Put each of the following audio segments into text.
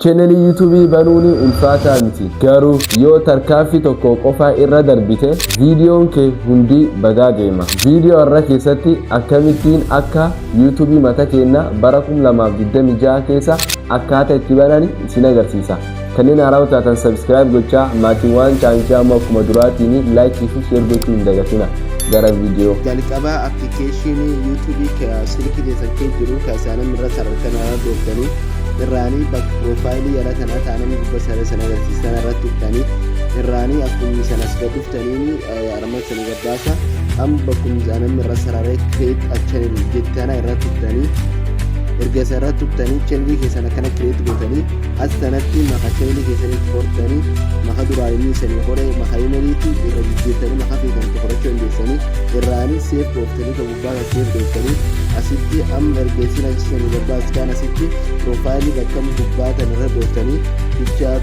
Channelii YouTubeii banuun ulfaataa miti, garuu yoo tarkaanfii tokko qofa irra darbite viidiyoon kee hundi badaa deema. Viidiyoo irra keessatti akkamittiin akka YouTubeii mata keenya bara 2026 keessa akkaataa itti banan isin agarsiisa. Kanneen haaraa taatan subscribe gochaa, maatiiwwan chaanichaa immoo akkuma duraatiin likeii fi share gochuu hin dagatina. Gara viidiyoo. Jalqaba appilikeeshinii YouTubeii silkii keessan keessa jiru kan isaan irra sarara irra dooftanii, irraanii bakka profileii jala tanaa taanaan gubbaa sarara sana agarsiisan irratti dhuftanii, irraanii akkuma sana as gad dhuftanii arma sana gabbaasa. Amma bakkuma isaan irra sararee "create a channel" jettana irratti dhuftanii, erga isa irratti dhuftanii channelii keessan akkana create gootanii, as sanatti maqaa channelii keessanitti hortanii, maqaa duraan inni isanii hore maqaa emailiitti irra jijjiirtanii, maqaa feetanitti horachuu dandeessanii, irraanii save gooftanii, kan gubbaa kan save gooftanii asitti. Amma erga isin achiisanii gabbaas kaan asitti profileii bakka gubbaa tan irra dooftanii, picture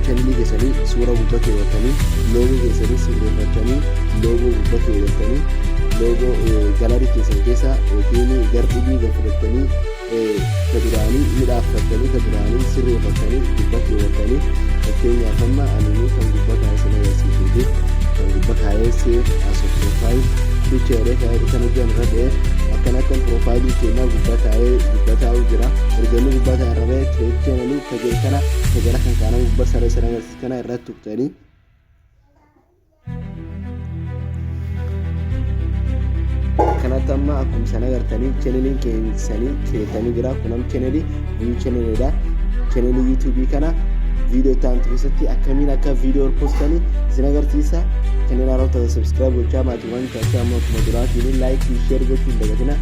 channelii keessanii suura gubbaa keewwattanii, logo keessanii sirreeffattanii, logo gubbaa keewwattanii, logo gallery keessan keessa yookiin gar dhibii gad fudhattanii, ka duraanii midhaaffattanii, ka duraanii sirreeffattanii gubbaa keewwattanii. Fakkeenyaaf amma ani kan gubbaa kaa'ee sin agarsiisuufi kan gubbaa kaa'ee "save as a profile picture" kaa'ee kan hojjan irra ta'e akkanatti profileii keenyaa gubbaa taa'ee gubbaa taa'uu jira. Erga inni gubbaa taa'e irra ba'e, create channelii ka jedhu kana ka jala kan kaanaa gubbaa sarara sana agarsiisu kana irratti tuqxanii, kanatti amma akkuma sana agartanii channeliin keessanii createanii jira. Kunam channelii view channelidha. Channelii YouTubeii kana viidiyoo ta'antu keessatti akkamiin akka viidiyoo postanii isin agarsiisa. Kanneen haaraa ta'an subscribe gochaa, maatiiwwan taasisaa, amma akkuma duraatiin likeii share gochuu hin dagatina.